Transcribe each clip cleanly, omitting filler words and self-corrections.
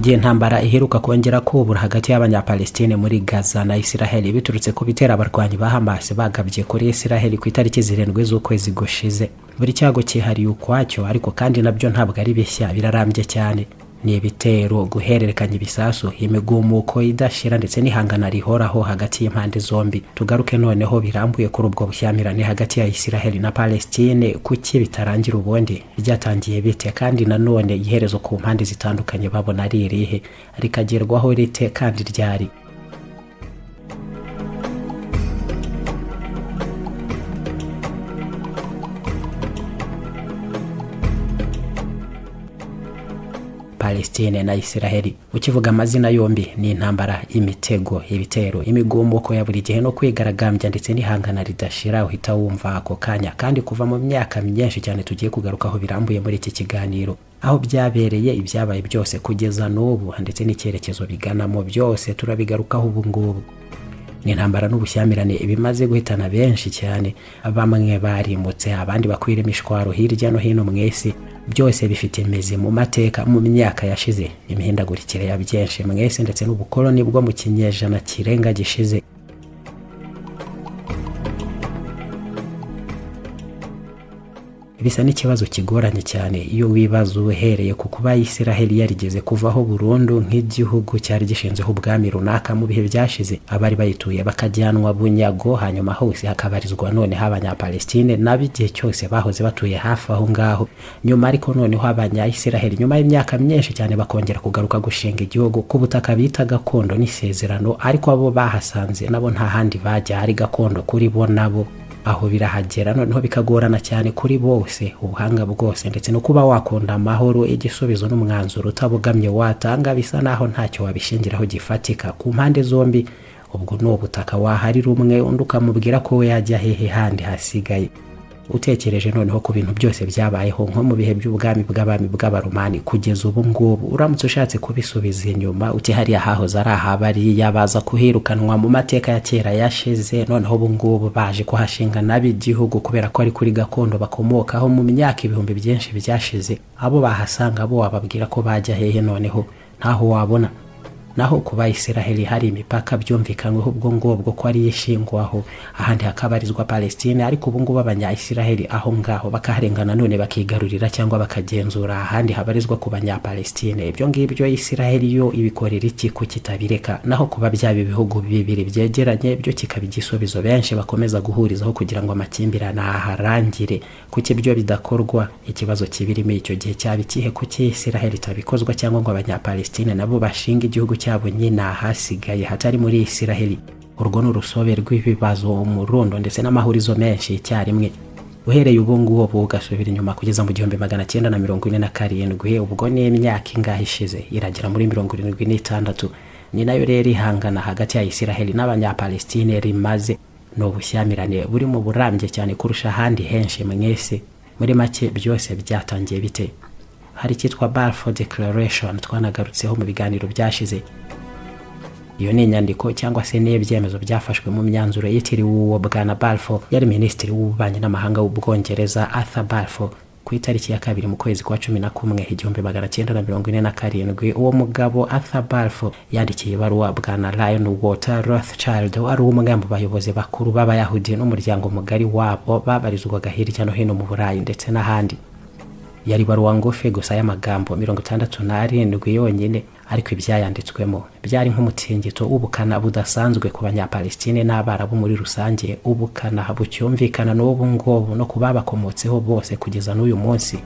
Mu gihe intambara iheruka kongera kubura hagati y'Abanyapalestine muri Gaza na Isiraheli biturutse ku bitero abarwanyi ba Hamas bagabye kuri Isiraheli ku itariki 7 z'ukwezi gushize. Buri cyago cyihariye ukwacyo, ariko kandi nabyo ntabwo ari bishya, birarambye cyane. Ni ibitero, guhererekanya ibisasu, imigumuko idashira ndetse n'ihangana rihoraho hagati y'impande zombi. Tugaruke noneho birambuye kuri ubwo bushyamirane hagati ya Isiraheli na Palestine. Kuki bitarangira ubundi? Byatangiye bite? Kandi nanone iherezo ku mpande zitandukanye babona ari irihe? Rikagerwaho rite kandi ryari? Palestine na Isiraheli, ukivuga amazina yombi ni intambara, imitego, ibitero, imigumuko ya buri gihe no kwigaragambya ndetse n'ihangana ridashira, uhita wumva ako kanya. Kandi kuva mu myaka myinshi cyane tugiye kugarukaho birambuye muri iki kiganiro, aho byabereye, ibyabaye byose kugeza n'ubu ndetse n'icyerekezo biganamo, byose turabigarukaho ubu ngubu. Ni intambara n'ubushyamirane bimaze guhitana benshi cyane, bamwe barimutse, abandi bakwira imishwaro hirya no hino mu isi. Byose bifite imizi mu mateka, mu myaka yashize, imihindagurikire ya byinshi mu isi ndetse n'ubukoloni bwo mu kinyejana kirenga gishize. Bisa n'ikibazo kigoranye cyane iyo wibaza uhereye ku kuba Isiraheli yarigeze kuvaho burundu nk'igihugu cyari gishinzeho ubwami runaka mu bihe byashize, abari bayituye bakajyanwa bunyago, hanyuma hose hakabarizwa noneho Abanyapalestine nabo igihe cyose bahoze batuye hafi aho ngaho. Nyuma ariko noneho Abanya-Isiraheli nyuma y'imyaka myinshi cyane bakongera kugaruka gushinga igihugu ku butaka bita gakondo n'isezerano, ariko abo bahasanze nabo nta handi bajya, ari gakondo kuri bo nabo. Aho birahagera noneho bikagorana cyane kuri bose, ubuhanga bwose ndetse no kuba wakunda amahoro, igisubizo n'umwanzuro utabogamye watanga bisa naho ntacyo wabishingiraho gifatika ku mpande zombi. Ubwo ni ubutaka waharira umwe, undi ukamubwira ko we yajya hehe handi hasigaye. Utekereje noneho ku bintu byose byabayeho nko mu bihe by'ubwami bw'abami bw'Abaromani kugeza ubu ngubu, uramutse ushatse kubisubiza inyuma uti hariya hahoze ari ahabariya baza kuhirukanwa mu mateka ya kera yashize, noneho ubu ngubu baje kuhashinga n'ab'igihugu kubera ko ari kuri gakondo bakomokaho mu myaka ibihumbi byinshi byashize, abo bahasanga bo wababwira ko bajya hehe? Noneho ntaho wabona. Naho kuba Isiraheli hari imipaka byumvikanyweho ubwo ngubwo ko ari ishingwaho, ahandi hakabarizwa Palestine, ariko ubu ngubu Abanya-Isiraheli aho ngaho bakaharengana none bakigarurira cyangwa bakagenzura ahandi habarizwa ku Banyapalestine. Ibyo ngibyo Isiraheli yo ibikorera iki kukitabireka? Naho kuba byaba ibihugu bibiri byegeranye byo kikaba igisubizo benshi bakomeza guhurizaho kugira ngo amakimbirane aharangire. Kuki ibyo bidakorwa? Ikibazo kibirimo icyo gihe cyaba ikihe? Kuki Isiraheli itabikozwa cyangwa ngo Abanyapalestine nabo bashinge igihugu cyabo nyine ahasigaye hatari muri Isiraheli? Urwo ni urusobe rw'ibibazo, umurundo ndetse n'amahurizo menshi icyarimwe. Uhereye ubu ngubu ugasubira inyuma kugeza mu 1947, ubwo ni imyaka ingahe ishize? Iragera muri 76. Ni nayo rero ihangana hagati ya Isiraheli n'Abanyapalestine rimaze. Ni ubushyamirane buri mu burambye cyane kurusha ahandi henshi mwese. Muri make byose byatangiye bite? Hari icyitwa Balfour Declaration twanagarutseho mu biganiro byashize. Iyo ni inyandiko cyangwa se n'ibyemezo byafashwe mu myanzuro yitiriwe uwo Bwana Balfour, yari minisitiri w'ububanyi n'amahanga w'Ubwongereza Arthur Balfour. Ku itariki ya 2 mu kwezi kwa 11 1947, uwo mugabo Arthur Balfour yandikiye ibaruwa Bwana Lion Walter Rothschild, wari umwe mu bayobozi bakuru b'Abayahudi n'umuryango mugari wabo babarizwaga hirya no hino mu Burayi ndetse n'ahandi. Yari ibaruwa ngufi gusa y'amagambo 67 yonyine, ariko ibyayanditswemo byari nk'umutingito w'ubukana budasanzwe ku Banyapalestine n'Abarabu muri rusange, ubukana bucyumvikana n'ubu ngubu no ku babakomotseho bose kugeza n'uyu munsi.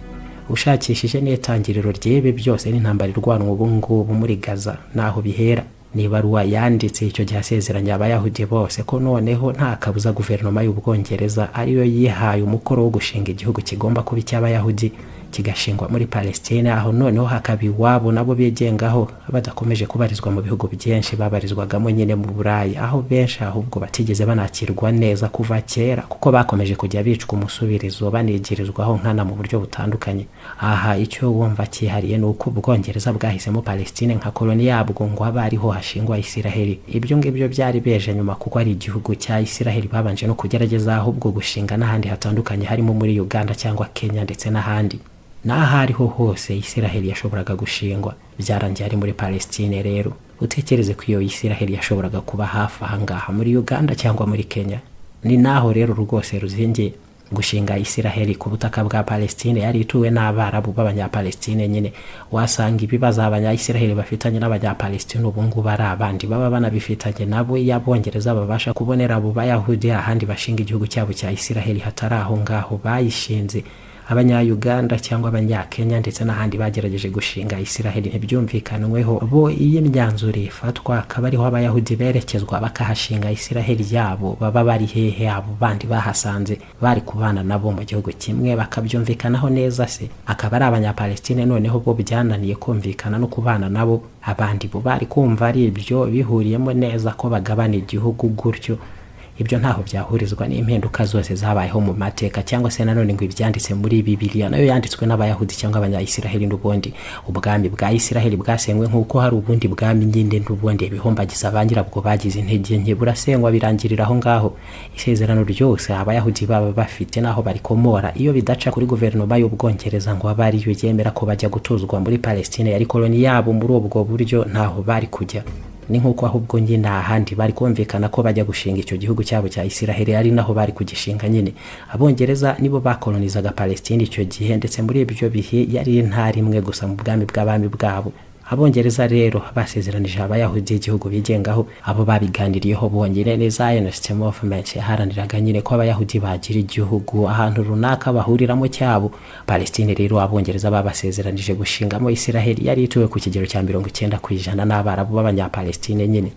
Ushakishije n'itangiriro ry'ibi byose n'intambara irwanwa ubu ngubu muri Gaza naho bihera. Ni ibaruwa yanditse icyo gihe asezeranya Abayahudi bose ko noneho nta kabuza guverinoma y'Ubwongereza ariyo yihaye umukoro wo gushinga igihugu kigomba kuba icy'Abayahudi, kigashingwa muri Palestine, aho noneho hakaba iwabo nabo bigengaho, badakomeje kubarizwa mu bihugu byinshi babarizwagamo nyine mu Burayi, aho benshi ahubwo batigeze banakirwa neza kuva kera, kuko bakomeje kujya bicwa umusubirizo, banigirizwaho nkana mu buryo butandukanye. Aha icyo wumva cyihariye ni uko Ubwongereza bwahisemo Palestine nka koloni yabwo ngo abe ariho hashingwa Isiraheli. Ibyo ngibyo byari beje nyuma, kuko ari igihugu cya Isiraheli babanje no kugerageza ahubwo gushinga n'ahandi hatandukanye, harimo muri Uganda cyangwa Kenya ndetse n'ahandi. N'aho ariho hose Isiraheli yashoboraga gushingwa, byarangiye ari muri Palestine. Rero utekereze ko iyo Isiraheli yashoboraga kuba hafi aha ngaha muri Uganda cyangwa muri Kenya. Ni naho rero rwose ruzingiye gushinga Isiraheli ku butaka bwa Palestine yari ituwe n'Abarabu b'Abanyapalestine nyine. Wasanga ibibazo Abanyayisiraheli bafitanye n'Abanyapalestine ubu ngubu ari abandi baba banabifitanye nabo, iyo Abongereza babasha kubonera abo Bayahudi ahandi bashinga igihugu cyabo cya Isiraheli hatari aho ngaho bayishinze. Abanyayuganda cyangwa Abanyakenya ndetse n'ahandi bagerageje gushinga Isiraheli ntibyumvikanweho bo, iyo imyanzuro ifatwa akaba ariho Abayahudi berekezwa bakahashinga Isiraheli yabo, baba bari hehe abo bandi bahasanze bari kubana nabo mu gihugu kimwe bakabyumvikanaho neza? Se akaba ari Abanyapalestine noneho bo byananiye kumvikana no kubana nabo, abandi bo bari kumva ari ibyo bihuriyemo neza ko bagabana igihugu gutyo? Ibyo ntaho byahurizwa n'impinduka zose zabayeho mu mateka, cyangwa se nanone ngo ibyanditse muri Bibiliya nayo yanditswe n'Abayahudi cyangwa Abanyayisiraheli. N'ubundi ubwami bwa Isiraheli bwasenywe nk'uko hari ubundi bwami nyine n'ubundi ibihombagiza ba nyirabwo bagize intege nke, burasengwa birangirira aho ngaho. Isezerano ryose Abayahudi baba bafite n'aho barikomora, iyo bidaca kuri guverinoma y'Ubwongereza ngo abe ariyo yemera ko bajya gutuzwa muri Palestine yari koloni yabo muri ubwo buryo, ntaho bari kujya. Ni nk'uko ahubwo nyine ahandi bari kumvikana ko bajya gushinga icyo gihugu cyabo cya Isiraheli ari naho bari kugishinga nyine. Abongereza nibo bakolonizaga Palestine icyo gihe, ndetse muri ibyo bihe yari intara imwe gusa mu bwami bw'abami bwabo. Abongereza rero basezeranije Abayahudi igihugu bigengaho. Abo babiganiriyeho bonyine ni Zionist Movement yaharaniraga nyine ko Abayahudi bagira igihugu ahantu runaka bahuriramo cyabo. Palestine rero Abongereza babasezeranije gushingamo Isiraheli yari ituwe ku kigero cya 90% n'Abarabu b'Abanyapalestine nyine.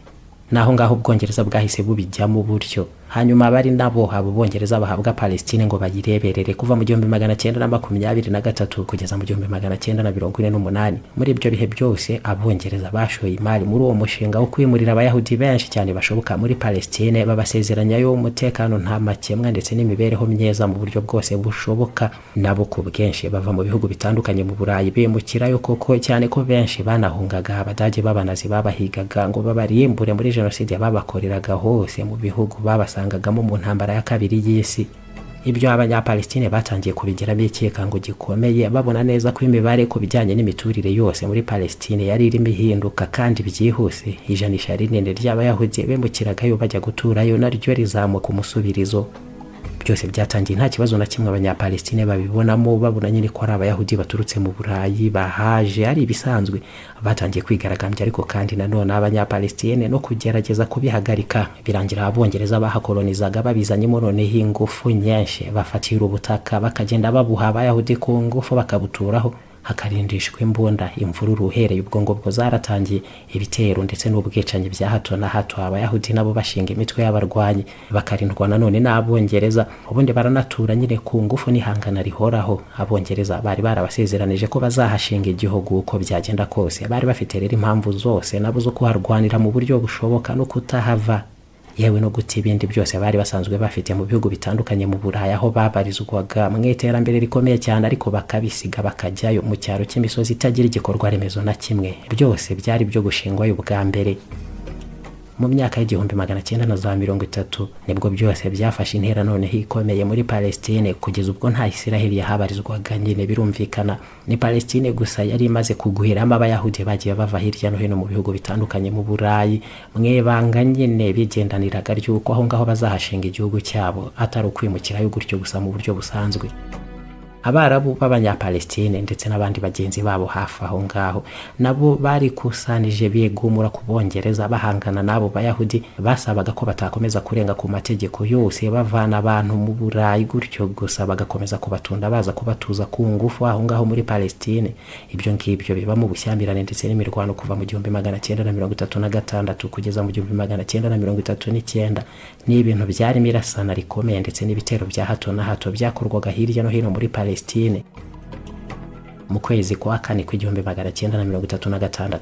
Naho ngaho Ubwongereza bwahise bubijyamo buryo. Hanyuma bari nabo abo Bongereza bahabwa Palestine ngo bayireberere kuva mu 1923 kugeza mu 1948. Muri ibyo bihe byose Abongereza bashoye imari muri uwo mushinga wo kwimurira Abayahudi benshi cyane bashoboka muri Palestine, babasezeranyayo umutekano nta makemwa ndetse n'imibereho myiza mu buryo bwose bushoboka. Nabo ku bwinshi bava mu bihugu bitandukanye mu Burayi bimukirayo koko, cyane ko benshi banahungaga Abadage b'Abanazi babahigaga ngo babarimbure muri jenoside babakoreraga hose mu bihugu babasangagamo mu ntambara ya kabiri y'isi. Ibyo Abanyapalestine batangiye kubigiramo ikikango gikomeye, babona neza ko imibare ku bijyanye n'imiturire yose muri Palestine yari irimo ihinduka kandi byihuse. Ijanisha rinini ry'Abayahudi bimukiragayo bajya guturayo naryo rizamuka umusubirizo. Byose byatangiye nta kibazo na kimwe Abanyapalestine babibonamo, babona nyine ko ari Abayahudi baturutse mu Burayi bahaje, ari ibisanzwe. Batangiye kwigaragambya ariko kandi nanone Abanyapalestine no kugerageza kubihagarika, birangira Abongereza bahakolonizaga babizanyemo noneho ingufu nyinshi, bafatira ubutaka bakagenda babuha Abayahudi ku ngufu bakabuturaho, hakarindishwa imbunda. Imvururu uhereye ubwo ngubwo zaratangiye, ibitero ndetse n'ubwicanyi bya hato na hato. Abayahudi nabo bashinga imitwe y'abarwanyi, bakarindwa nanone n'Abongereza. Ubundi baranatura nyine ku ngufu n'ihangana rihoraho. Abongereza bari barabasezeranije ko bazahashinga igihugu uko byagenda kose. Bari bafite rero impamvu zose nabo zo kuharwanira mu buryo bushoboka no kutahava, yewe no guta ibindi byose bari basanzwe bafite mu bihugu bitandukanye mu Burayi aho babarizwaga mu iterambere rikomeye cyane, ariko bakabisiga bakajyayo mu cyaro cy'imisozi itagira igikorwa remezo na kimwe. Byose byari byo gushingwayo ubwa mbere. Mu myaka y'1930 nibwo byose byafashe intera noneho ikomeye muri Palestine, kugeza ubwo nta Isiraheli yahabarizwaga nyine. Birumvikana ni Palestine gusa yari imaze kuguhiramo Abayahudi bagiye bava hirya no hino mu bihugu bitandukanye mu Burayi, mwebanga nyine bigendaniraga ry'uko aho ngaho bazahashinga igihugu cyabo, atari ukwimukirayo gutyo gusa mu buryo busanzwe. Abarabu b'Abanyapalestine ndetse n'abandi bagenzi babo hafi aho ngaho nabo barikusanije bigumura ku Bongereza, bahangana n'abo Bayahudi basabaga ko batakomeza kurenga ku mategeko yose, bavana abantu mu Burayi gutyo gusa bagakomeza kubatunda baza kubatuza ku ngufu aho ngaho muri Palestine. Ibyo ngibyo bibamo ubushyamirane ndetse n'imirwano kuva mu 1936 kugeza mu 1939. Ni ibintu byarimo irasana rikomeye ndetse n'ibitero bya hato na hato byakorwaga hirya no hino muri Palestine. Mu kwezi kwa kane kw'1936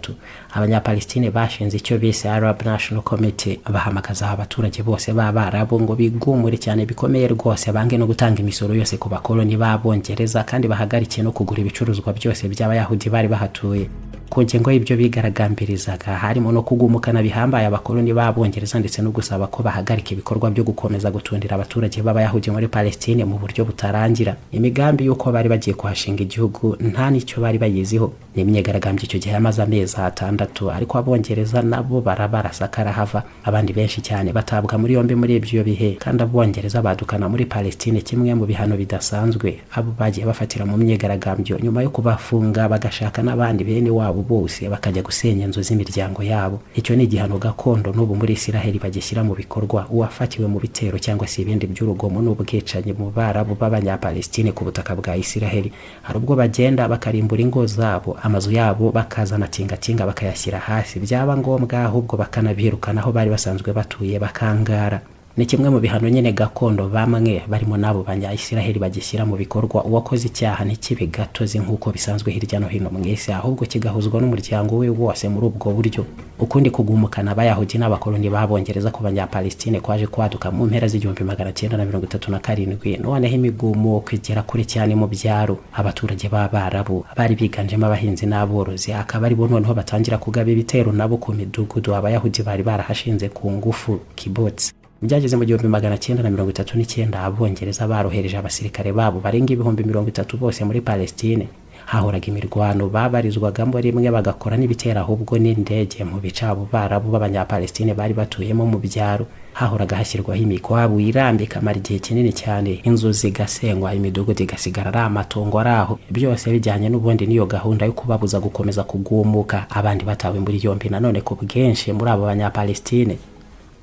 Abanyapalestine bashinze icyo bise Arab National Committee, bahamagaza abaturage bose b'Abarabu ngo bigumure cyane bikomeye rwose, bange no gutanga imisoro yose ku bakoloni b'Abongereza, kandi bahagarike no kugura ibicuruzwa byose by'Abayahudi bari bahatuye. Ku ngingo y'ibyo bigaragambirizaga harimo no kugumukana bihambaye abakoloni b'Abongereza, ndetse no gusaba ko bahagarika ibikorwa byo gukomeza gutundira abaturage b'Abayahudi muri Palestine mu buryo butarangira. Imigambi y'uko bari bagiye kuhashinga igihugu nta n'icyo bari bayiziho. Ni imyigaragambyo icyo gihe yamaze amezi 6, ariko Abongereza nabo barabarasa karahava, abandi benshi cyane batabwa muri yombi muri ibyo bihe. Kandi Abongereza badukana muri Palestine kimwe mu bihano bidasanzwe abo bagiye bafatira mu myigaragambyo, nyuma yo kubafunga bagashaka n'abandi bene wabo bose bakajya gusenya inzu z'imiryango yabo. Icyo ni igihano gakondo n'ubu muri Isiraheli bagishyira mu bikorwa. Uwafatiwe mu bitero cyangwa se ibindi by'urugomo n'ubwicanyi mu Barabu b'Abanyapalestine ku butaka bwa Isiraheli, hari ubwo bagenda bakarimbura ingo zabo, amazu yabo, bakazana tingatinga bakayashyira hasi, byaba ngombwa ahubwo bakanabirukana aho bari basanzwe batuye bakangara. Ni kimwe mu bihano nyine gakondo bamwe barimo n'abo Banya-Isiraheli bagishyira mu bikorwa. Uwakoze icyaha ntikibe gatozi nk'uko bisanzwe hirya no hino mu isi, ahubwo kigahuzwa n'umuryango we wose muri ubwo buryo. Ukundi kugumukana Abayahudi n'abakoloni b'Abongereza ku Banyapalestine kwaje kwaduka mu mpera z'1937. Noneho imigumuko igera kure cyane mu byaro. Abaturage b'Abarabu bari biganjemo abahinzi n'aborozi akaba aribo noneho batangira kugaba ibitero nabo ku midugudu Abayahudi bari barahashinze ku ngufu, kibbutz. Byageze mu 1939 Abongereza barohereje abasirikare babo barenga 30,000 bose muri Palestine. Hahoraga imirwano babarizwagamo, rimwe bagakora n'ibitero ahubwo n'indege mu bice abo Barabu b'Abanyapalestine bari batuyemo mu byaro. Hahoraga hashyirwaho imikwabu irambika amara igihe kinini cyane, inzu zigasengwa, imidugudu igasigara ari amatongo ari aho, byose bijyanye n'ubundi n'iyo gahunda yo kubabuza gukomeza kugumuka. Abandi batawe muri yombi nanone ku bwinshi muri abo Banyapalestine.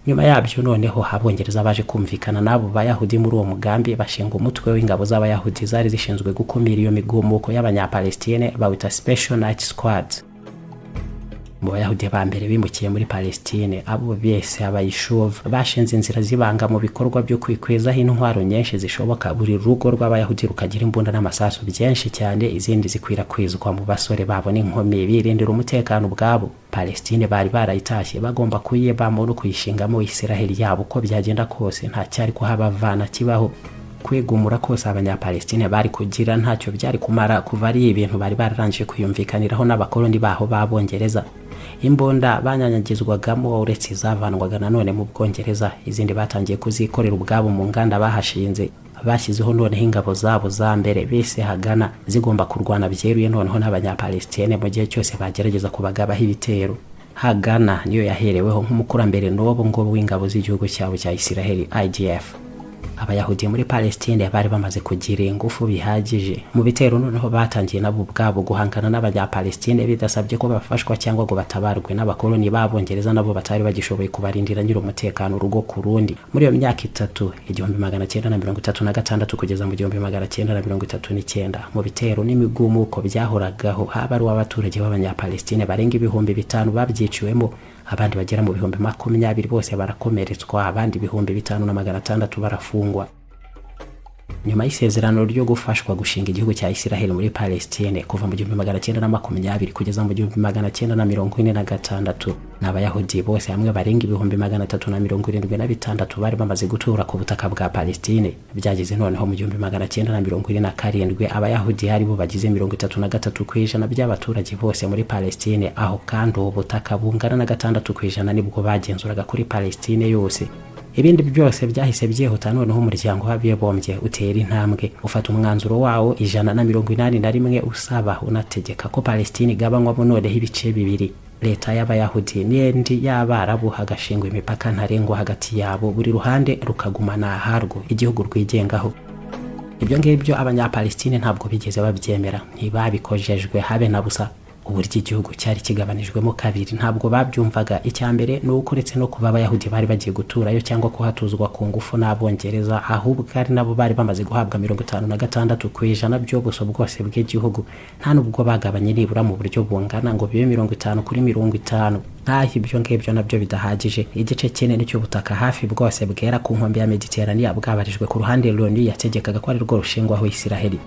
Nyuma yabyo noneho Abongereza baje kumvikana n'abo Bayahudi muri uwo mugambi, bashinga umutwe w'ingabo z'Abayahudi zari zishinzwe gukumira iyo migumuko y'Abanyapalestine, bawita Special Night Squads. Mu Bayahudi ba mbere bimukiye muri Palestine, abo bese Abayishuv, bashinze inzira z'ibanga mu bikorwa byo kwikwizaho intwaro nyinshi zishoboka. Buri rugo rw'Abayahudi rukagira imbunda n'amasasu byinshi cyane, izindi zikwirakwizwa mu basore babo n'inkumi, birindira umutekano ubwabo. Palestine bari barayitashye, bagomba kuyibamo no kuyishingamo Isiraheli yabo uko byagenda kose, nta cyari kuhabavana kibaho. Kwigumura kose Abanyapalestine bari kugira ntacyo byari kumara, kuva ari ibintu bari bararangije kwiyumvikaniraho n'abakoloni baho b'Abongereza. Imbunda banyanyagizwagamo, uretse izavanwaga nanone mu Bwongereza, izindi batangiye kuzikorera ubwabo mu nganda bahashinze. Bashyizeho noneho ingabo zabo za mbere bise Hagana, zigomba kurwana byeruye noneho n'Abanyapalestine mu gihe cyose bagerageza kubagabaho ibitero. Hagana niyo yahereweho nk'umukurambere n'ubu ngubu w'ingabo z'igihugu cyabo cya Isiraheli, IDF. Abayahudi muri Palestine bari bamaze kugira ingufu bihagije mu bitero, noneho batangiye nabo ubwabo guhangana n'Abanyapalestine bidasabye ko bafashwa cyangwa ngo batabarwe n'abakoloni b'Abongereza, nabo batari bagishoboye kubarindira nyiri umutekano urugo ku rundi. Muri iyo myaka 3, 1936 kugeza mu 1939, mu bitero n'imigumuko byahoragaho, haba ari uw'abaturage b'Abanyapalestine barenga 5,000 babyiciwemo, abandi bagera mu 20,000 bose barakomeretswa, abandi 5,600 barafungwa. Nyuma y'isezerano ryo gufashwa gushinga igihugu cya Isiraheli muri Palestine, kuva mu 1920 kugeza mu 1946, n'Abayahudi bose hamwe barenga 376,000 bari bamaze gutura ku butaka bwa Palestine. Byageze noneho mu 1947 Abayahudi ari bo bagize 33% by'abaturage bose muri Palestine. Aho kandi ubu butaka bungana na 6% nibwo bagenzuraga kuri Palestine yose. Ibindi byose byahise byihuta. Noneho Umuryango w'Abibumbye utera intambwe, ufata umwanzuro wawo 181, usaba unategeka ko Palestine igabanywamo noneho ibice bibiri, leta y'Abayahudi n'indi y'Abarabu, hagashingwa imipaka ntarengwa hagati yabo, buri ruhande rukagumana aharwo igihugu rwigengaho. Ibyo ngibyo Abanyapalestine ntabwo bigeze babyemera, ntibabikojejwe habe na busa. Uburyo igihugu cyari kigabanijwemo kabiri ntabwo babyumvaga. Icya mbere ni uko uretse no kuba Abayahudi bari bagiye guturayo cyangwa kuhatuzwa ku ngufu n'Abongereza, ahubwo ari nabo bari bamaze guhabwa 56% by'ubuso bwose bw'igihugu, nta nubwo bagabanye nibura mu buryo bungana ngo bibe 50 kuri 50. Nk'aho ibyo ngibyo nabyo bidahagije, igice kinini cy'ubutaka hafi bwose bwera ku nkombe ya Mediterania bwabarijwe ku ruhande Loni yategekaga ko ari rwo rushingwaho Isiraheli.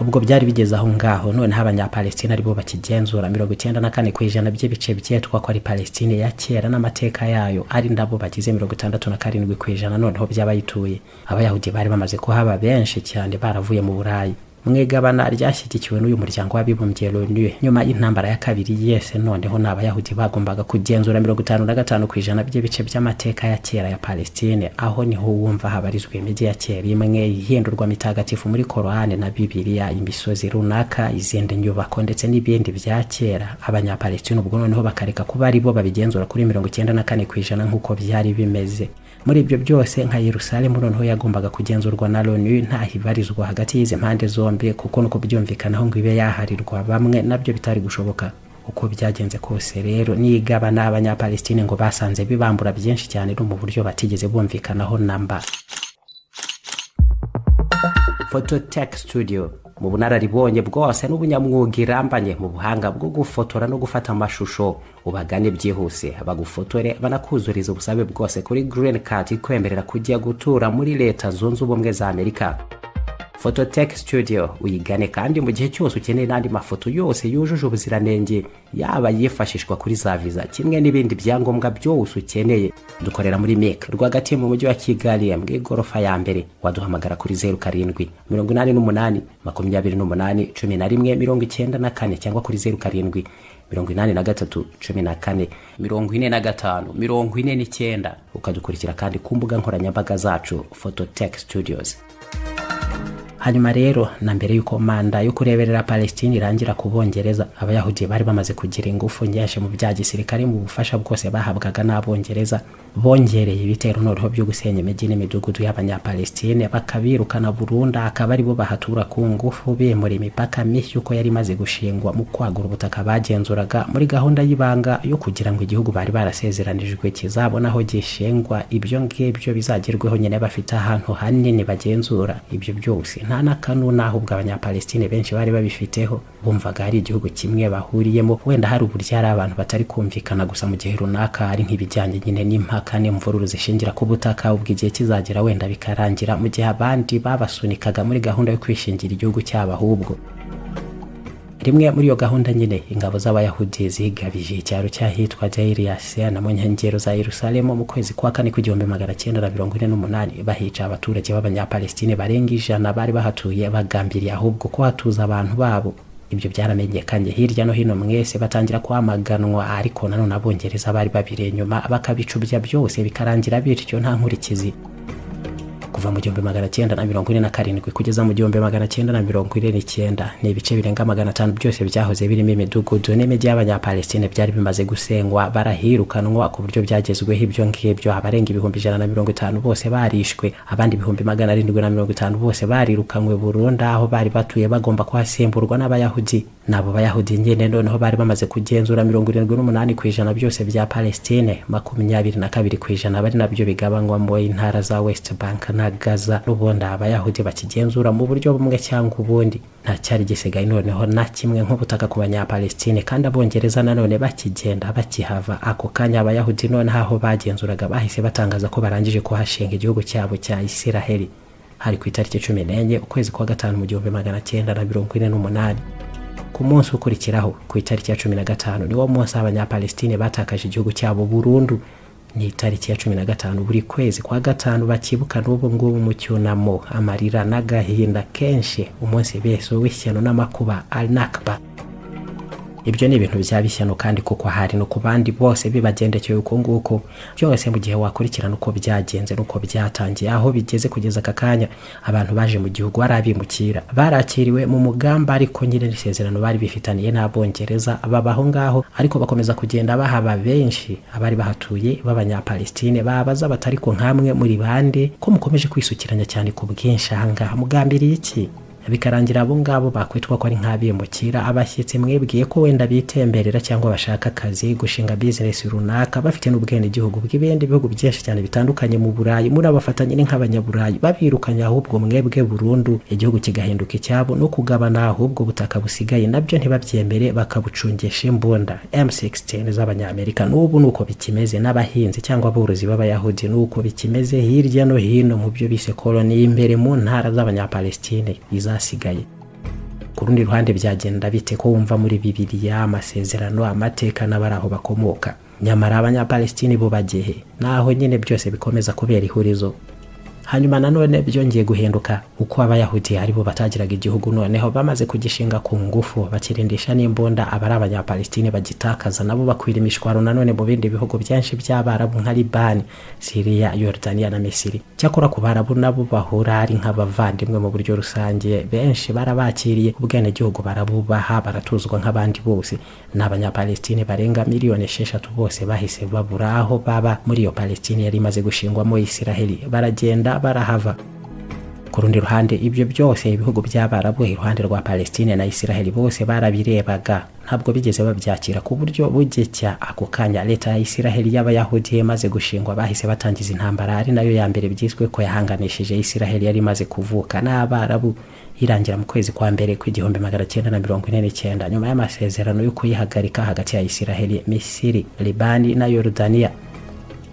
Ubwo byari bigeze aho ngaho, noneho Abanyapalestine aribo bakigenzura 94% by'ibice byitwa ko ari Palestine ya kera n'amateka yayo, ari nabo bagize 67% noneho by'abayituye. Abayahudi bari bamaze kuhaba benshi cyane, baravuye mu Burayi. Mu igabana ryashyigikiwe n'uyu muryango w'abibumbye LONU nyuma y'intambara ya kabiri yese, noneho ni Abayahudi bagombaga kugenzura 55% by'ibice by'amateka ya kera ya Palestine. Aho niho wumva habarizwa imijyi ya kera imwe ihindurwa mitagatifu muri Korani na Bibiliya, imisozi runaka, izindi nyubako ndetse n'ibindi bya kera. Abanyapalestine ubwo noneho bakareka kuba ari bo babigenzura kuri 94% nk'uko byari bimeze. Muri ibyo byose, nka Yerusalemu noneho yagombaga kugenzurwa na LONU, ntahibarizwa hagati y'izi mpande zombi, kuko nuko byumvikanaho ngo ibe yaharirwa bamwe nabyo bitari gushoboka. Uko byagenze kose rero, nigabana Abanyapalestine ngo basanze bibambura byinshi cyane no mu buryo batigeze bumvikanaho namba. Phototech Studio, mu bunararibonye bwose n'ubunyamwuga irambanye mu buhanga bwo gufotora no gufata amashusho, ubagane byihuse bagufotore banakuzuriza ubusabe bwose kuri green card ikwemerera kujya gutura muri Leta Zunze Ubumwe za Amerika. Phototech Studio uyigane kandi mu gihe cyose ukeneye n'andi mafoto yose yujuje ubuziranenge, yaba yifashishwa kuri za viza kimwe n'ibindi byangombwa byose ukeneye. Dukorera muri MIC rwagati mu mujyi wa Kigali, mu igorofa ya mbere. Waduhamagara kuri 0788 28 11 94 cyangwa kuri 0783 14 45 49. Ukadukurikira kandi ku mbuga nkoranyambaga zacu, Phototech Studios. Hanyuma rero, na mbere y'uko manda yo kureberera Palestine irangira ku Bongereza, Abayahudi bari bamaze kugira ingufu nyinshi mu bya gisirikare. Mu bufasha bwose bahabwaga n'Abongereza, bongereye ibitero noneho byo gusenya imijyi n'imidugudu y'Abanyapalestine, bakabirukana burundu, akaba aribo bahatura ku ngufu, bimura imipaka mishya uko yari imaze gushingwa mu kwagura ubutaka bagenzuraga, muri gahunda y'ibanga yo kugira ngo igihugu bari barasezeranijwe kizabona aho gishingwa. Ibyo ngibyo bizagerweho nyine bafite ahantu hanini bagenzura. Ibyo byose nta n'akanunu ahubwo Abanyapalestine benshi bari babifiteho. Bumvaga ari igihugu kimwe bahuriyemo. Wenda hari uburyo hari abantu batari kumvikana gusa mu gihe runaka, ari nk'ibijyanye nyine n'impaka n'imvururu zishingira ku butaka, ubwo igihe kizagera wenda bikarangira, mu gihe abandi babasunikaga muri gahunda yo kwishingira igihugu cyabo. Ahubwo rimwe muri iyo gahunda nyine, ingabo z'Abayahudi zigabije icyaro cy'ahitwa Deir Yassin mu nkengero za Yerusalemu mu kwezi kwa kane k'1948, bahica abaturage b'Abanyapalestine barenga 100 bari bahatuye, bagambiriye ahubwo kuhatuza abantu babo. Ibyo byaramenyekanye hirya no hino, mwese batangira kwamaganwa, ariko nanone Abongereza bari babiri inyuma bakabicubya, byose bikarangira bityo nta nkurikizi. Kuva mu 1947 kugeza mu 1949, ni ibice birenga 500 byose byahoze birimo imidugudu n'imijyi y'Abanyapalestine byari bimaze gusengwa, barahirukanwa. Ku buryo byagezweho ibyo ngibyo, abarenga 150,000 bose barishwe, abandi 750,000 bose barirukanywe burundu aho bari batuye, bagomba kuhasimburwa n'Abayahudi. Nabo Bayahudi nyine noneho bari bamaze kugenzura 78% byose bya Palestine, 22% bari nabyo bigabanywamo intara za West Bank na Gaza, n'ubundi Abayahudi bakigenzura mu buryo bumwe cyangwa ubundi. Nta cyari gisigaye noneho na kimwe nk'ubutaka ku Banyapalestine, kandi Abongereza nanone bakigenda bakihava ako kanya, Abayahudi noneho aho bagenzuraga bahise batangaza ko barangije kuhashinga igihugu cyabo cya Isiraheli. Hari ku itariki 14 ukwezi kwa gatanu mu 1948. Ku munsi ukurikiraho, ku itariki ya 15, niwo munsi Abanyapalestine batakaje igihugu cyabo burundu. Ni itariki ya 15 buri kwezi kwa gatanu bakibuka n'ubu ngubu mu cyunamo, amarira n'agahinda kenshi, umunsi bese w'ishyano n'amakuba, Al-Nakba. Ibyo ni ibintu byaba ishyano kandi kuko hari no ku bandi bose bibagendekeye uko nguko. Byose mu gihe wakurikirana uko byagenze n'uko byatangiye, aho bigeze kugeza aka kanya, abantu baje mu gihugu ari abimukira barakiriwe mu mugamba, ariko nyine n'isezerano bari bifitaniye n'Abongereza babaho ngaho, ariko bakomeza kugenda bahaba benshi. Abari bahatuye b'Abanyapalestine babaza batari ko nkamwe muri bande ko mukomeje kwisukiranya cyane ku bwinshi ahangaha, mugambiriye iki? Bikarangira abo ngabo bakwitwa ko ari nk'abimukira, abashyitsi mwibwiye ko wenda bitemberera cyangwa bashaka akazi, gushinga bizinesi runaka, bafite n'ubwenegihugu bw'ibindi bihugu byinshi cyane bitandukanye mu Burayi, murabafatanye ni nk'Abanyaburayi, babirukanye ahubwo mwebwe burundu, igihugu kigahinduka icyabo. No kugabana ahubwo butaka busigaye nabyo ntibabyemere, bakabucungesha imbunda M16 z'Abanyamerika. N'ubu nuko bikimeze n'abahinzi cyangwa aborozi b'Abayahudi, nuko bikimeze hirya no hino mu byo bise koloni imbere mu ntara z'Abanyapalestine izasigaye. Ku rundi ruhande, byagenda bite ko wumva muri Bibiliya, amasezerano, amateka n'abari aho bakomoka, nyamara Abanyapalestine bo bagehe? Naho nyine byose bikomeza kubera ihurizo. Hanyuma nanone byongeye guhinduka uko Abayahudi aribo batagiraga igihugu, noneho bamaze kugishinga ku ngufu bakirindisha n'imbunda, abari Abanyapalestine bagitakaza nabo bakwira imishwaro nanone mu bindi bihugu byinshi by'Abarabu nka Libani, Siriya, Yordania na Misiri. Cyakora ku Barabu nabo bahura ari nk'abavandimwe mu buryo rusange, benshi barabakiriye, ubwenegihugu barabubaha, baratuzwa nk'abandi bose. N'Abanyapalestine barenga miliyoni 6 bose bahise babura aho baba muri iyo Palestine yari imaze gushingwamo Isiraheli, baragenda barahava. Ku rundi ruhande, ibyo byose ibihugu by'Abarabu iruhande rwa Palestine na Isiraheli bose barabirebaga, ntabwo bigeze babyakira ku buryo bugecya. Ako kanya leta ya Isiraheli y'Abayahudi imaze gushingwa, bahise batangiza intambara ari nayo ya mbere byiswe ko yahanganishije Isiraheli yari imaze kuvuka n'Abarabu, irangira mu kwezi kwa mbere kw'1949 nyuma y'amasezerano yo kuyihagarika hagati ya Isiraheli, Misiri, Libani na Yorodaniya.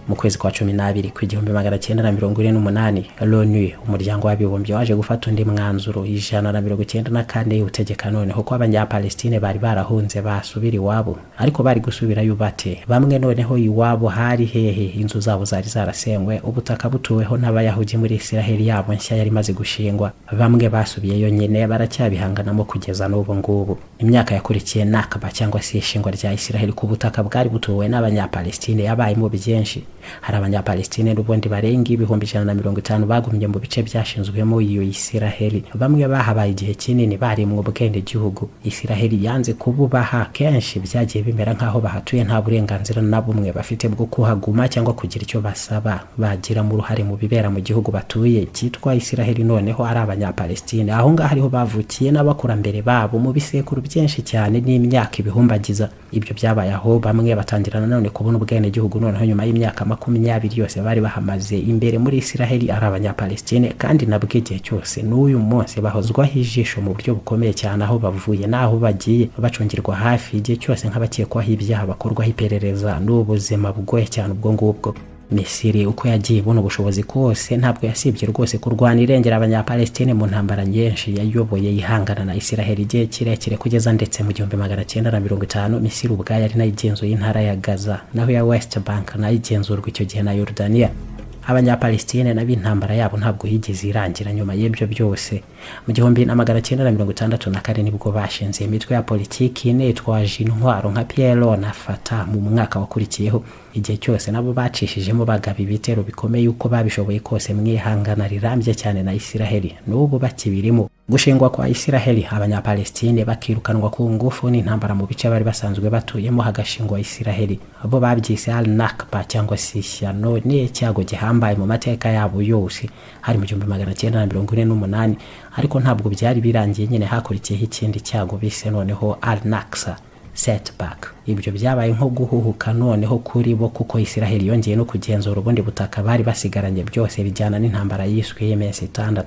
Mu kwezi kwa 12 kw'1948, LONU, Umuryango w'Abibumbye, waje gufata undi mwanzuro 194 utegeka noneho ko Abanyapalestine bari barahunze basubira iwabo. Ariko bari gusubirayo bate? Bamwe noneho iwabo hari hehe? Inzu zabo zari zarasenywe, ubutaka butuweho n'Abayahudi muri Isiraheli yabo nshya yari imaze gushingwa. Bamwe basubiyeyo nyine, baracyabihanganamo kugeza n'ubu ngubu. Imyaka yakurikiye Nakba cyangwa se ishingwa rya Isiraheli ku butaka bwari butuwe n'Abanyapalestine yabayemo byinshi. Hari Abanyapalestine n'ubundi barenga 150,000 bagumye mu bice byashinzwemo iyo Isiraheli. Bamwe bahabaye igihe kinini, bari mu bwenegihugu Isiraheli yanze kububaha. Kenshi byagiye bimera nk'aho bahatuye nta burenganzira na bumwe bafite bwo kuhaguma cyangwa kugira icyo basaba bagiramo uruhare mu bibera mu gihugu batuye cyitwa Isiraheli. Noneho ari Abanyapalestine, aho ngaho ariho bavukiye n'abakurambere babo mu bisekuru byinshi cyane n'imyaka ibihumbagiza. Ibyo byabaye aho bamwe batangira nanone kubona ubwenegihugu noneho nyuma y'imyaka 20 yose bari bahamaze imbere muri Isiraheli ari Abanyapalestine, kandi nabwo igihe cyose n'uyu munsi bahozwaho ijisho mu buryo bukomeye cyane aho bavuye n'aho bagiye, bacungirwa hafi igihe cyose nk'abakekwaho ibyaha, bakorwaho iperereza. N'ubuzima bugoye cyane ubwo ngubwo. Misiri uko yagiye ibona ubushobozi kose, ntabwo yasibye rwose kurwana irengera Abanyapalestine mu ntambara nyinshi yayoboye ihangana na Isiraheli igihe kirekire, kugeza ndetse mu 1950 Misiri ubwayo ari nayo igenzuye intara ya Gaza, naho ya West Bank nayo igenzurwa icyo gihe na Yordania. Abanyapalestine nabo intambara yabo ntabwo yigeze irangira nyuma y'ibyo byose. Mu 1964 nibwo bashinze imitwe ya politiki ine itwaje intwaro nka PLO na Fatah. Mu mwaka wakurikiyeho, igihe cyose nabo bacishijemo bagaba ibitero bikomeye uko babishoboye kose mu ihangana rirambye cyane na Isiraheli, n'ubu bakibirimo. Gushingwa kwa Isiraheli, Abanyapalestine bakirukanwa ku ngufu n'intambara mu bice bari basanzwe batuyemo hagashingwa Isiraheli, bo babyise Al Nakba cyangwa se ishyano, ni icyago gihambaye mu mateka yabo yose. Hari mu 1948, ariko ntabwo byari birangiye nyine. Hakurikiyeho ikindi cyago bise noneho Al Naksa, setback. Ibyo byabaye nko guhuhuka noneho kuri bo, kuko Isiraheli yongeye no kugenzura ubundi butaka bari basigaranye, byose bijyana n'intambara yiswe y'iminsi 6.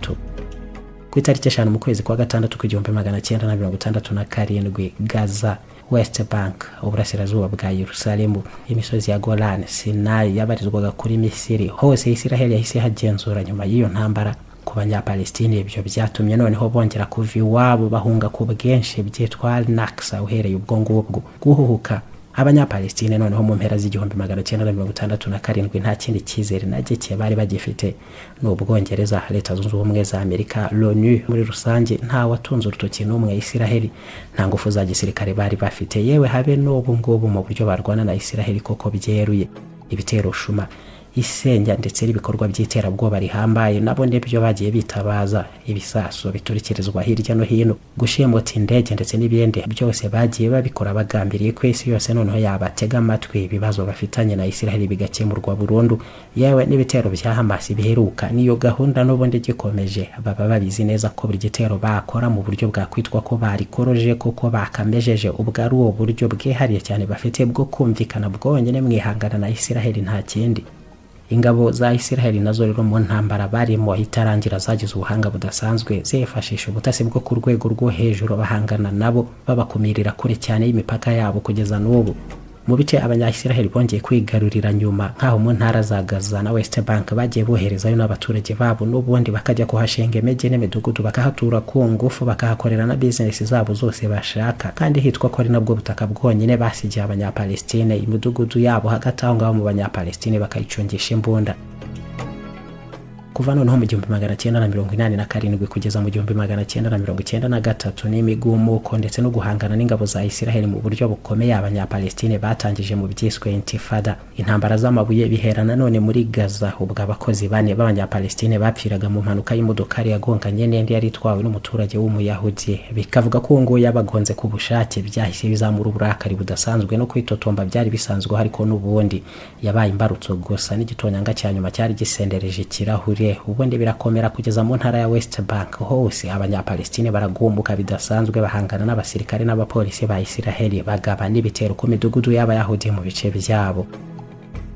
Ku itariki 5 mu kwezi kwa gatandatu kw'1967, Gaza, West Bank, uburasirazuba bwa Yerusalemu, imisozi ya Golan, Sinai yabarizwaga kuri Misiri, hose Isiraheli yahise ihagenzura nyuma y'iyo ntambara. Ku Banyapalestine ibyo byatumye noneho bongera kuva iwabo, bahunga ku bwinshi, byitwa Naksa. Uhereye ubwo ngubwo guhuhuka, Abanyapalestine noneho mu mpera z'1967 nta kindi cyizere na gike bari bagifite. Ni Ubwongereza, Leta Zunze Ubumwe za Amerika, LONU muri rusange, nta watunze urutoki n'umwe Isiraheli. Nta ngufu za gisirikare bari bafite, yewe habe n'ubu ngubu, mu buryo barwana na Isiraheli koko byeruye. Ibitero shuma, isenya ndetse n'ibikorwa by'iterabwoba rihambaye nabo nibyo bagiye bitabaza. Ibisaso biturikirizwa hirya no hino, gushimuta indege ndetse n'ibindi byose bagiye babikora bagambiriye ko isi yose noneho yabatega amatwi, ibibazo bafitanye na Isiraheli bigakemurwa burundu. Yewe n'ibitero bya Hamas biheruka niyo gahunda n'ubundi gikomeje. Baba babizi neza ko buri gitero bakora mu buryo bwakwitwa ko barikoroje kuko bakamejeje, ubwo ari uwo buryo bwihariye cyane bafite bwo kumvikana bwonyine mwihangana na Isiraheli, nta kindi. Ingabo za Isiraheli nazo rero mu ntambara barimo itarangira zagize ubuhanga budasanzwe, zifashisha ubutasi bwo ku rwego rwo hejuru, bahangana nabo babakumirira kure cyane y'imipaka yabo kugeza n'ubu. Mu bice Abanyayisiraheli bongeye kwigarurira nyuma, nk'aho mu ntara za Gaza na West Bank, bagiye boherezayo n'abaturage babo n'ubundi bakajya kuhashinga imijyi n'imidugudu, bakahatura ku ngufu, bakahakorera na bizinesi zabo zose bashaka, kandi hitwa ko ari nabwo butaka bwonyine basigiye Abanyapalestine. Imidugudu yabo hagati aho ngaho mu Banyapalestine bakayicungisha imbunda. Kuva noneho mu 1987 kugeza mu 1993 n'imigumuko ndetse no guhangana n'ingabo za Isiraheli mu buryo bukomeye Abanyapalestine batangije mu byiswe Intifada, intambara z'amabuye, bihera nanone muri Gaza ubwo abakozi bane b'Abanyapalestine bapfiraga mu mpanuka y'imodokari yagonganye n'indi yari itwawe n'umuturage w'Umuyahudi, bikavuga ko uwo nguwo yabagonze ku bushake. Byahise bizamura uburakari budasanzwe no kwitotomba byari bisanzwe, ariko n'ubundi yabaye imbarutso gusa n'igitonyanga cya nyuma cyari gisendereje ikirahure. Ubundi birakomera kugeza mu ntara ya West Bank hose, Abanyapalestine baragumuka bidasanzwe, bahangana n'abasirikare n'abapolisi ba Isiraheli, bagaba n'ibitero ku midugudu y'Abayahudi mu bice byabo.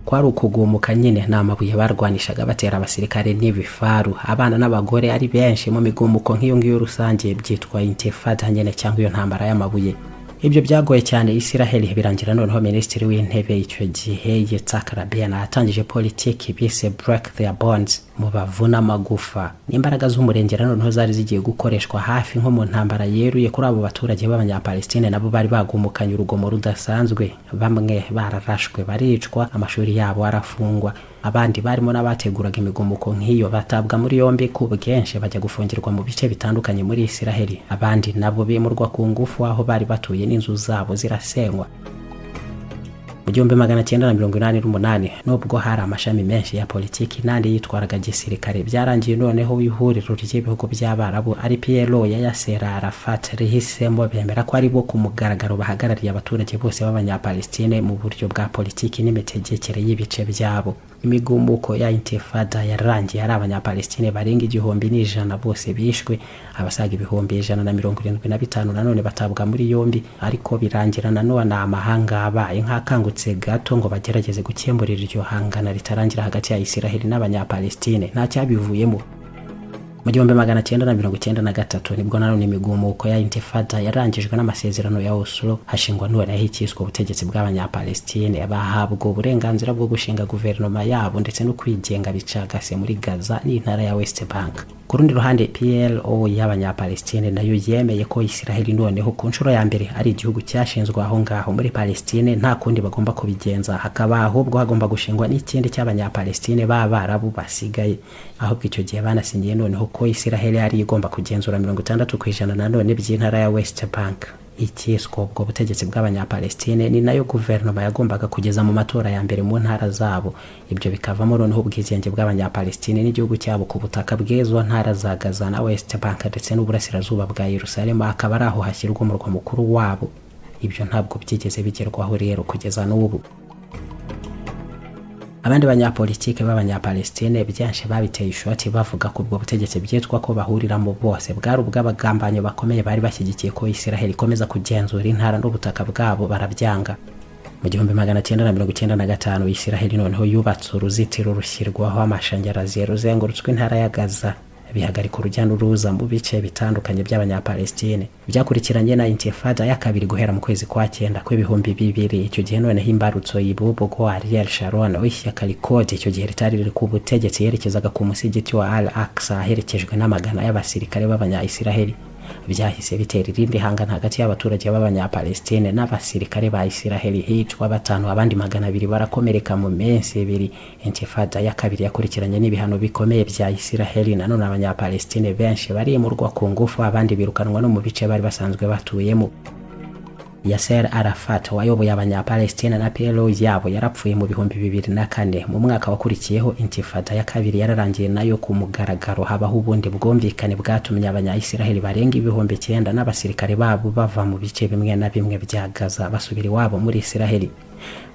Kwari ukugumuka nyine, ni amabuye barwanishaga batera abasirikare n'ibifaru, abana n'abagore ari benshi mu migumuko nk'iyo ngiyo rusange, byitwa Intifada nyine cyangwa iyo ntambara y'amabuye. Ibyo byagoye cyane Isiraheli, birangira noneho minisitiri w'intebe icyo gihe Yitzhak Rabin atangije politiki bise "break their bones", mu bavuna amagufa. N'imbaraga z'umurengera noneho zari zigiye gukoreshwa hafi nko mu ntambara yeruye kuri abo baturage b'Abanyapalestine, nabo bari bagumukanye urugomo rudasanzwe. Bamwe bararashwe baricwa, amashuri yabo arafungwa, abandi barimo n'abateguraga imigumuko nk'iyo batabwa muri yombi ku bwinshi, bajya gufungirwa mu bice bitandukanye muri Isiraheli, abandi nabo bimurwa ku ngufu aho bari batuye n'inzu zabo zirasenywa. Mu 1988, nubwo hari amashami menshi ya politiki n'andi yitwaraga gisirikare, byarangiye noneho ihuriro ry'ibihugu by'Abarabu ari PLO ya Yasser Arafat rihisemo, bemera ko ari bo ku mugaragaro bahagarariye abaturage bose b'Abanyapalestine mu buryo bwa politiki n'imitegekere y'ibice byabo. Imigumuko ya Intifada yarangiye ari Abanyapalestine barenga 1,100 bose bishwe, abasaga 175,000 nanone batabwa muri yombi. Ariko birangira nanone amahanga abaye nk'akangutse gato ngo bagerageze gukemurira iryo hangana ritarangira hagati ya Isiraheli n'Abanyapalestine, nta cyabivuyemo. Mu 1993 nibwo nanone imigumuko ya Intifada yarangijwe n'amasezerano ya Oslo, hashingwa noneho icyiswe ubutegetsi bw'Abanyapalestine, bahabwa uburenganzira bwo gushinga guverinoma yabo ndetse no kwigenga bicagase muri Gaza n'intara ya West Bank. Ku rundi ruhande, PLO y'Abanyapalestine nayo yemeye ko Isiraheli noneho ku nshuro ya mbere ari igihugu cyashinzwe aho ngaho muri Palestine, nta kundi bagomba kubigenza, hakaba ahubwo hagomba gushingwa n'ikindi cy'Abanyapalestine b'Abarabu basigaye. Ahubwo icyo gihe banasinyiye noneho ko Isiraheli yari igomba kugenzura 60% nanone by'intara ya West Bank. Ikiswe ubwo butegetsi bw'Abanyapalestine ni nayo guverinoma yagombaga kugeza mu matora ya mbere mu ntara zabo, ibyo bikavamo noneho ubwigenge bw'Abanyapalestine n'igihugu cyabo ku butaka bw'izo ntara za Gaza na West Bank ndetse n'uburasirazuba bwa Yerusalemu, akaba ari aho hashyirwa umurwa mukuru wabo. Ibyo ntabwo byigeze bigerwaho rero kugeza n'ubu. Abandi banyapolitike b'Abanyapalestine byinshi babiteye ishoti, bavuga ko ubwo butegetsi byitwa ko bahuriramo bose bwari ubw'abagambanyi bakomeye bari bashyigikiye ko Isiraheli ikomeza kugenzura intara n'ubutaka bwabo, barabyanga. Mu 1995 Isiraheli noneho yubatse uruzitiro rushyirwaho amashanyarazi ruzengurutswe intara ya Gaza, bihagarika urujya n'uruza mu bice bitandukanye by'Abanyapalestine. Byakurikiranye na Intifada ya kabiri guhera mu kwezi kwa cyenda kw'2000. Icyo gihe noneho imbarutso y'ibubwo Ariel Sharon w'ishyaka Likud, icyo gihe ritari riri ku butegetsi, yerekezaga ku musigiti wa Al Aqsa aherekejwe n'amagana y'abasirikare b'Abanya-Isiraheli. Byahise bitera irindi hangana hagati y'abaturage b'Abanyapalestine n'abasirikare ba Isiraheli, hicwa batanu, abandi 200 barakomereka mu minsi 2. Intifada ya kabiri yakurikiranye n'ibihano bikomeye bya Isiraheli, nanone Abanyapalestine benshi barimurwa ku ngufu, abandi birukanwa no mu bice bari basanzwe batuyemo. Yasser Arafat wayoboye Abanyapalestina na PLO yabo yarapfuye mu 2004. Mu mwaka wakurikiyeho Intifada ya kabiri yararangiye nayo ku mugaragaro, habaho ubundi bwumvikane bwatumye Abanya-Isiraheli barenga 9000 n'abasirikare babo bava mu bice bimwe na bimwe bya Gaza, basubira iwabo muri Isiraheli.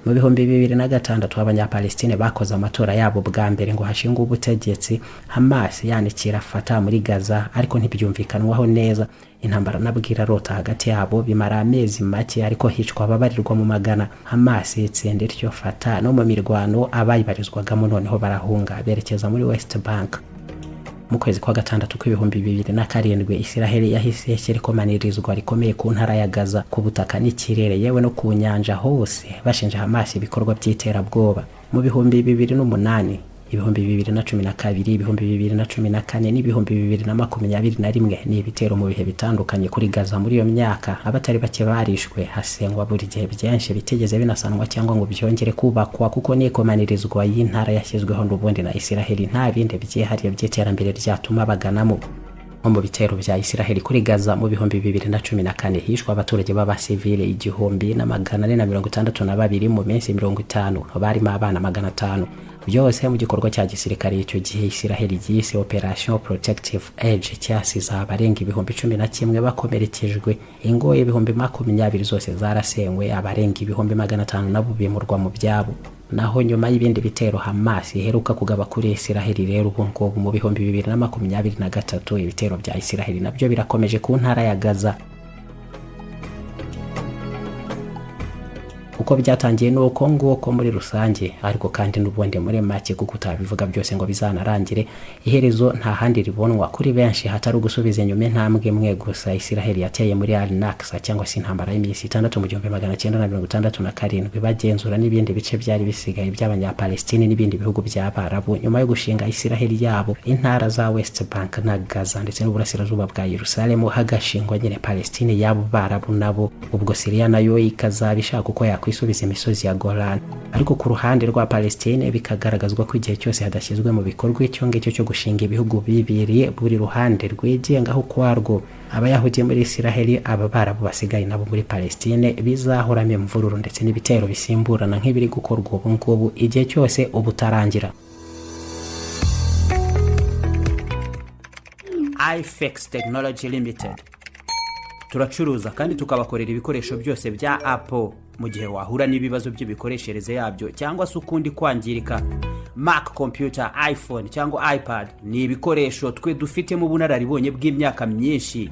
Mu 2006 Abanyapalestine bakoze amatora yabo bwa mbere ngo hashingwe ubutegetsi, Hamas yanikira Fatah muri Gaza, ariko ntibyumvikanwaho neza. Intambara nabwo irarota hagati yabo, bimara amezi make ariko hicwa ababarirwa mu magana. Hamas itsinda ityo Fatah no mu mirwano, abayibarizwagamo noneho barahunga berekeza muri West Bank. Mu kwezi kwa gatandatu kw'2007 Isiraheli yahise ishyira ikomanirizwa rikomeye ku ntara ya Gaza, ku butaka n'ikirere, yewe no ku nyanja hose, bashinja Hamas ibikorwa by'iterabwoba. Mu 2008 2012, 2014 n'2021. Ni ibitero mu bihe bitandukanye kuri Gaza. Muri iyo myaka abatari bake barishwe, hasengwa buri gihe byinshi bitigeze binasanwa cyangwa ngo byongere kubakwa, kuko n'ikomanirizwa y'intara yashyizweho n'ubundi na Isiraheli nta bindi byihariye by'iterambere ryatuma baganamo. Nko mu bitero bya Isiraheli kuri Gaza mu 2014, hishwe abaturage b'abasivile 1462 mu minsi 50, barimo abana 500, byose mu gikorwa cya gisirikare icyo gihe Isiraheli yise Operation Protective Edge, cyasize abarenga 11,000 bakomerekejwe, ingo 20,000 zose zarasenywe, abarenga 500,000 nabo bimurwa mu byabo. Naho nyuma y'ibindi bitero Hamas iheruka kugaba kuri Isiraheli rero ubu ngubu mu 2023, ibitero bya Isiraheli nabyo birakomeje ku ntara ya Gaza. Uko byatangiye ni uko nguko muri rusange, ariko kandi n'ubundi muri make, kuko utabivuga byose ngo bizanarangire, iherezo nta handi ribonwa kuri benshi hatari ugusubiza inyuma intambwe imwe gusa Isiraheli yateye muri Al-Naksa, cyangwa se intambara y'iminsi 6 mu 1967, bagenzura n'ibindi bice byari bisigaye by'Abanyapalestine n'ibindi bihugu by'Abarabu nyuma yo gushinga Isiraheli yabo, intara za West Bank na Gaza ndetse n'uburasirazuba bwa Yerusalemu, hagashingwa nyine Palestine y'abo Barabu nabo. Ubwo Syria nayo ikazaba ishaka uko yakwisubiza imisozi ya Golan. Ariko ku ruhande rwa Palestine bikagaragazwa ko igihe cyose hadashyizwe mu bikorwa icyo ngicyo cyo gushinga ibihugu bibiri buri ruhande rwigengaho ukwarwo, Abayahudi muri Isiraheli, aba Barabu basigaye nabo muri Palestine, bizahoramo imvururu ndetse n'ibitero bisimburana nk'ibiri gukorwa ubu ngubu igihe cyose ubutarangira. iFix Technology Limited turacuruza kandi tukabakorera ibikoresho byose bya Apple. Mu gihe wahura n'ibibazo by'imikoreshereze yabyo cyangwa se ukundi kwangirika, Mac computer, iPhone cyangwa iPad, ni ibikoresho twe dufitemo ubunararibonye bw'imyaka myinshi.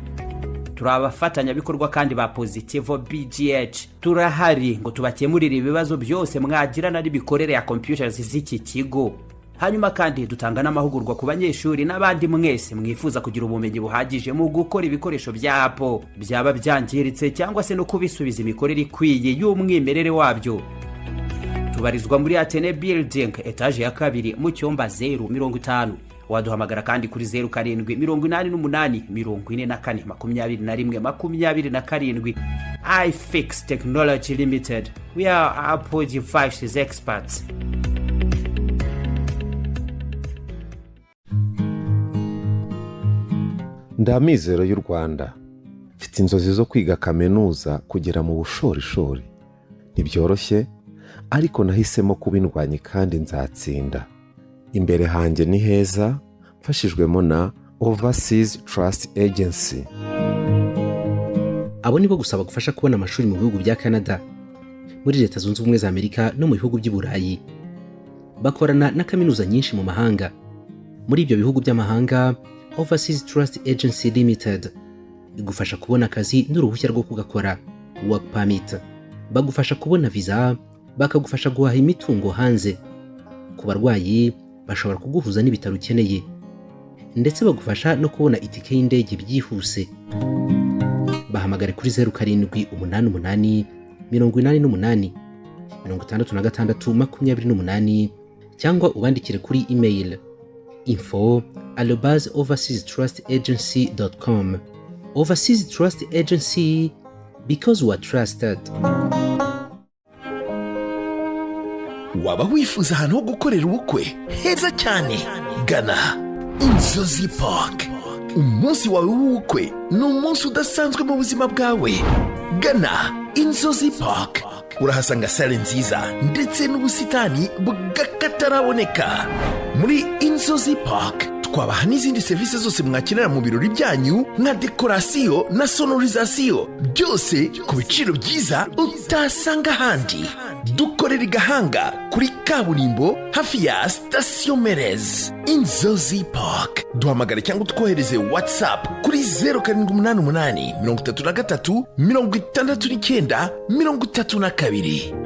Turi abafatanyabikorwa kandi ba Positivo BGH. Turahari ngo tubakemurire ibibazo byose mwagirana n'imikorere ya computers z'iki kigo. Hanyuma kandi dutanga n'amahugurwa ku banyeshuri n'abandi mwese mwifuza kugira ubumenyi buhagije mu gukora ibikoresho bya Apple byaba byangiritse, cyangwa se no kubisubiza imikorere ikwiye y'umwimerere wabyo. Tubarizwa muri Atene Building, etaje ya kabiri, mu cyumba 050. Waduhamagara kandi kuri 0788442127. iFix Technology Limited, we are Apple devices experts. Ndamizero y'u Rwanda, mfite inzozi zo kwiga kaminuza kugera mu bushorishori. Ntibyoroshye, ariko nahisemo kuba indwanyi kandi nzatsinda. Imbere hanjye ni heza mfashijwemo na Overseas Trust Agency. Abo nibo gusa bagufasha kubona amashuri mu bihugu bya Canada, muri Leta Zunze Ubumwe za Amerika no mu bihugu by'i Burayi. Bakorana na kaminuza nyinshi mu mahanga. Muri ibyo bihugu by'amahanga, Overseas Trust Agency Limited igufasha kubona akazi n'uruhushya rwo kugakora, work permit. Bagufasha kubona visa, bakagufasha guhaha imitungo hanze. Ku barwayi, bashobora kuguhuza n'ibitaro ukeneye, ndetse bagufasha no kubona itike y'indege byihuse. Bahamagare kuri 0788 88 66 28 cyangwa ubandikire kuri email info@overseastrustagency.com. Overseas Trust Agency, because we are trusted. Waba wifuza ahantu ho gukorera ubukwe heza cyane? Gana Inzozi Park. Umunsi wawe w'ubukwe ni umunsi udasanzwe mu buzima bwawe. Gana Inzozi Park, urahasanga salle nziza ndetse n'ubusitani bw'akataraboneka. Muri Inzozi Park twabaha n'izindi serivisi zose mwakenera mu birori byanyu, nka dekorasiyo na sonorisation, byose ku biciro byiza utasanga ahandi. Dukorera i Gahanga kuri kaburimbo hafi ya sitasiyo Merez. Inzozi Park, duhamagare cyangwa utwohereze WhatsApp kuri 0788 33 69 32.